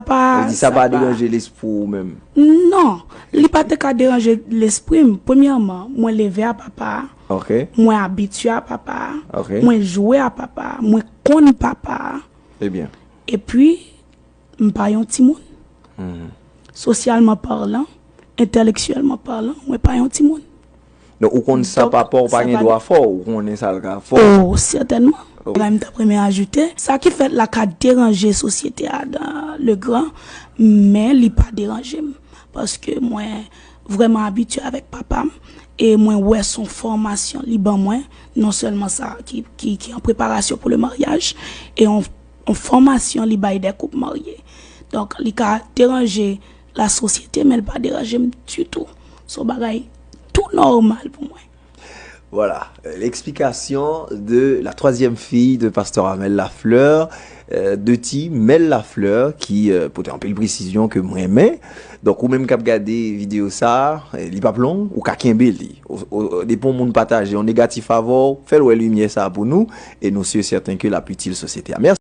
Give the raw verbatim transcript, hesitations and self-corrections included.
Pa, Li di sa pa deranje lespri ou menm. Non, li pa te ka deranje lespri m. Premyèman, mwen leve a papa a. Ok. Mwen abitye a papa a. Ok. Mwen jwe a papa a. Mwen konn papa a. Ebyen. Epi, m pa yon timoun. Sosyalman palan, entelektyèlman palan, mwen pa yon timoun. Donk, ou konn sa papa ou pa gen dwa fè w, ou konnen sa l ka fè w. Oh, sètènman. Bagay m t ap renmen ajoute, sa ki fèt la ka deranje sosyete a dan le gran, men li pa deranje m. Paske mwen vrèman abitye avèk papa m, e mwen wè se yon fòmasyon li ban mwen, non sèlman sa ki, ki, ki an preparasyon pou le maryaj, e yon, yon fòmasyon li bay de koup marye. Donk, li ka deranje la sosyete, men li pa deranje m ditou. Se yon bagay tou nòmal pou mwen. Voilà, euh, l'explication de la troisième fille de pasteur Amel Lafleur, euh, de ti Mel Lafleur, ki euh, pote anpil presizyon ke m renmen. Donk, ou menm k ap gade videyo sa, euh, li p ap long, ou ka kenbe li. O, o, depi yon moun pataje yon negatif avè w, fè l wè limyè sa pou nou, e nou si e sèten ke l ap itil sosyete a. Mèsi.